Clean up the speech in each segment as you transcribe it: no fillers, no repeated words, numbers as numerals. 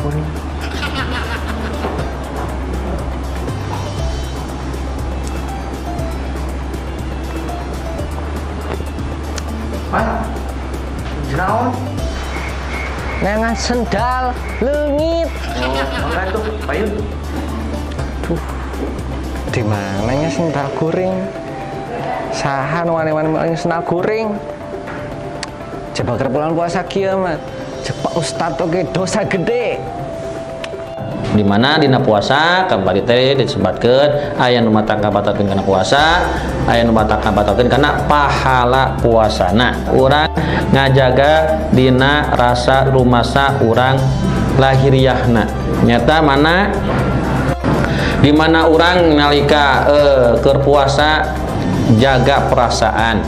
Kuring. Mas, naon? Neangan sendal leungit. Oh, mangga tuh, payun. Duh, di mananya sendal kuring? Saha nu wani-wani maling sendal kuring? Coba keur bulan puasa kieu mah. Cek Pak Ustad oge dosa gede. Di mana dina puasa kembali teh disebutkeun aya nu matak kabatalkeun kana puasa, aya nu matak kabatalkeun kana pahala puasana. Urang ngajaga dina rasa rumasa urang lahiriahna, nyata mana di mana urang nalika keur puasa jaga perasaan,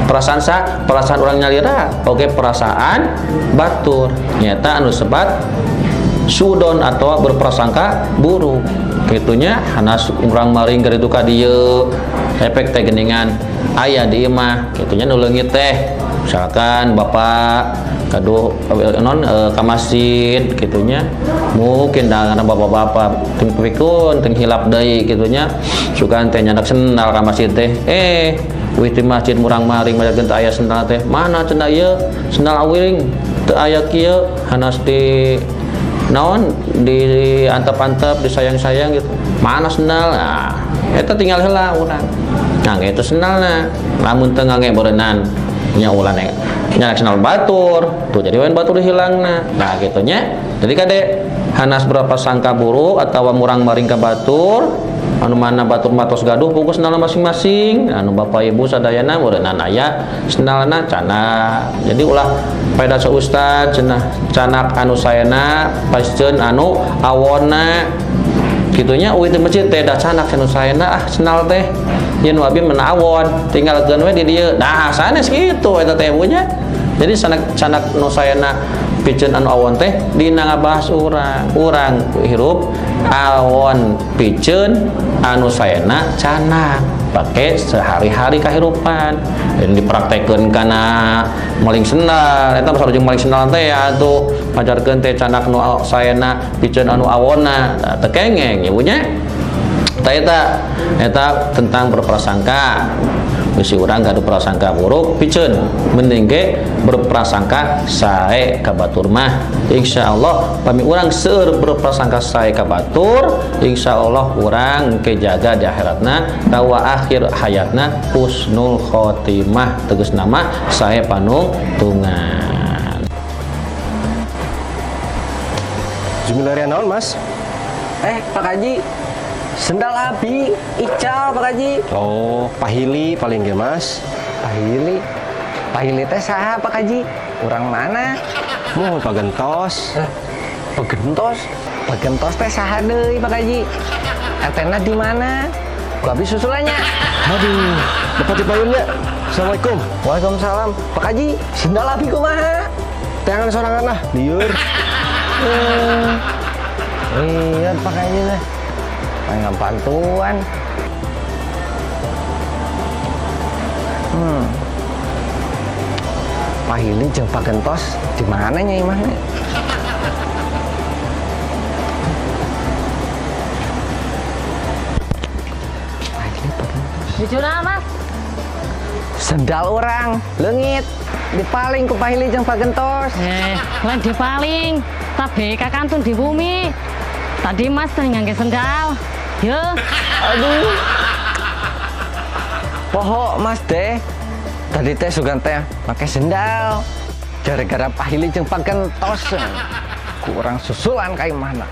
perasaan sa perasaan urang nyalira oke, perasaan batur, nyata anu sebat suudzon atau berprasangka buruk gitunya. Hanas urang maring ka ditu ka dieu, efek teh geningan aya di imah gitunya, nu leungit teh misalkan bapak gaduh non ka masjid gitunya, mungkin dengan bapak-bapak teu pikun, teu hilap deui gitunya, sugan teh nyandak sendal ka masjid teh. Wih, di masjid murang maring masjid teu aya sendal teh. Mana cenah ieu sendal awiring teu aya kieu? Hanas di naon, di antep-antep, disayang-sayang gitu, mana sendal? Nah, eta tinggal heula urang ngangge itu sendalna. Lamun teu ngangge, berenang nya ulah nya sendal batur tuh, jadi wan batur hilangna. Nah, gitu nya. Jadi kade hanas berapa sangka buruk atau murang maring ka batur anu mana batur matos gaduh bungkus sendalna masing-masing, anu bapak ibu sadayana meureunana aya sendalna cana. Jadi ulah pada ustad cenah canak anu saena pasieun anu awonna gitunya. Uih, di masjid teh da canak anu saena ah sendal teh yen abi mena awon, tinggalkeun we di dieu. Nah, sanes kitu eta teh nya. Jadi sanak canak nu saena piceun anu awon teh dina ngabahas urang, urang hirup awon piceun anu saena canak pake sehari-hari kehidupan dan dipraktekeun kana maling sendal eta. Pasal jeung maling sendal teh ya atuh pajarkeun teh canak nu saena piceun anu awonna. Nah, teu kengeng ibu nya. Eta eta eta tentang berprasangka. Bisi urang gaduh prasangka buruk piceun, mending ge berprasangka sae ka batur mah. Insyaallah pami urang seueur berprasangka sae ka batur, insyaallah urang ke jaga di akhiratna tawa akhir hayatna husnul khotimah, tegas nama sae panungtungan. Jumilarian naon, Mas? Eh, Pak Haji, sendal abi ical, Pak Haji. Oh, pahili paling ge, Mas. Pahili. Pahili teh saha, Pak Haji? Urang mana? Mau pagentos. Eh, Pagentos. Pagentos teh saha deui, Pak Haji? RT-na di mana? Ku abi susulannya. Aduh, dapat di payunnya. Assalamualaikum. Waalaikumsalam. Pak Haji, sendal abi kumaha? Teangan sorangan lah, lieur. Iya, Pak Haji lah. Pengen bantuan. Pak Hili jeung Pagentos di mana nya imahna? Pak Hili, Pagentos. Jujur ah, Mas. Sendal urang leungit dipaling ku Pak Hili jeung Pagentos. Eh, lain dipaling. Tabe kantun di bumi. Tadi Mas teh ngangge sendal. Yo. Aduh. Poho Mas deh. Tadi teh sugan teh pakai sendal. Gara-gara Pak Hili jeung Pagentos. Kurang susulan ka imahna.